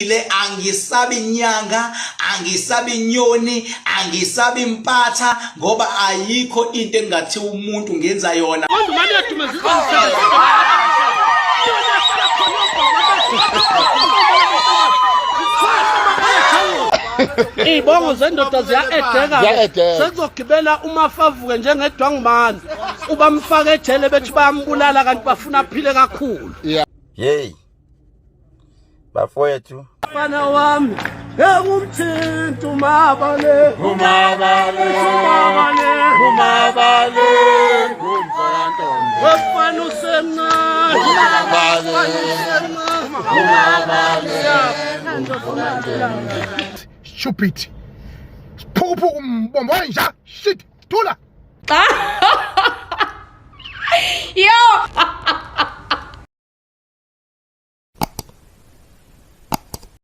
Le angisabi inyanga, angisabi inyoni, angisabi impatha ngoba ayikho into engathi umuntu ngenza yona. Manje umane uyadumeza Iy'bongo zendoda ziya-edeka Ziya-edeka. sekuzogibela umafavuke njengedwangumane ubamfake ejele bethi bayambulala kanti bafuna aphile kakhulu. Hey. Bafowethu. Mfana wami engumthinta umabale Umabale umabale umabale ngumfantombi wefana usemncane Umabale umabale Stupid. Sphukuphuku mbombo wenja. Shit. Thula. Yo!